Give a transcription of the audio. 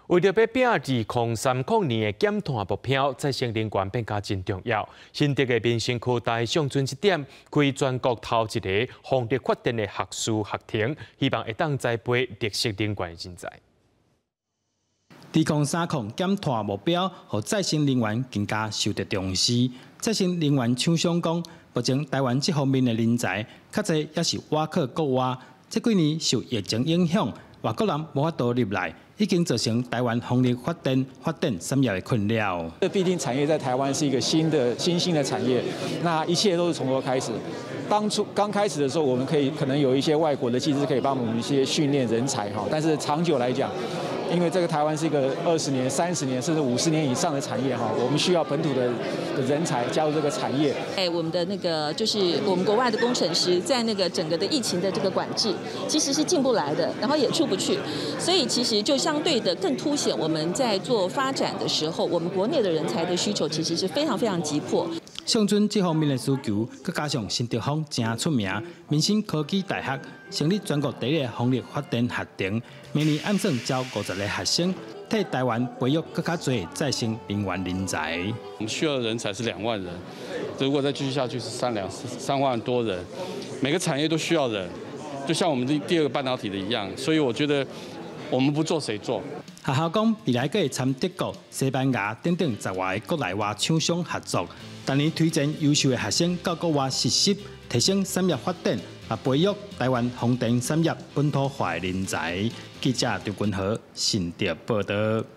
為著欲拚2030年的減碳目標，再生能源變甲真重要。新竹的民生科大上準這點，開全國頭一個風力發電的學士學程，希望會當栽培綠色能源的人才。2030減碳目標，予再生能源更加受著重視。再生能源廠商講，目前台灣這方面的人才，較濟猶是倚靠國外。這幾年受疫情影響，外國人無法度入來，已經造成台灣風力發電發展產業的困擾。這畢竟產業在台灣是一個新的新興的產業，那一切都是從頭開始。當初剛開始的時候，我們可以可能有一些外國的技師可以幫我們一些訓練人才哈，但是長久來講，因為這個台灣是一個20年、30年甚至50年以上的產業哈，我們需要本土的人才加入這個產業。哎，我們的那個就是我們國外的工程師，在那個整個的疫情的這個管制，其實是進不來的，然後也出不去，所以其實就相對的更凸顯我們在做發展的時候，我們國內的人才的需求其實是非常非常急迫。上準這方面的需求，閣加上新竹風誠出名，民生科技大學成立全國第一個風力發電學程，明年按算招50個學生，替台灣培育閣較濟再生能源人才。我們需要的人才是2萬人，如果再繼續下去是3萬多人，每個產業都需要人，就像我們第二個半導體的一樣，所以我覺得我們不做誰做？學校講未來閣會參德國、西班牙等等十外个國內外廠商合作，逐年推薦優秀的學生到國外實習，提升產業發展，也培育台灣風電產業本土化的人才。記者張君豪新竹報導。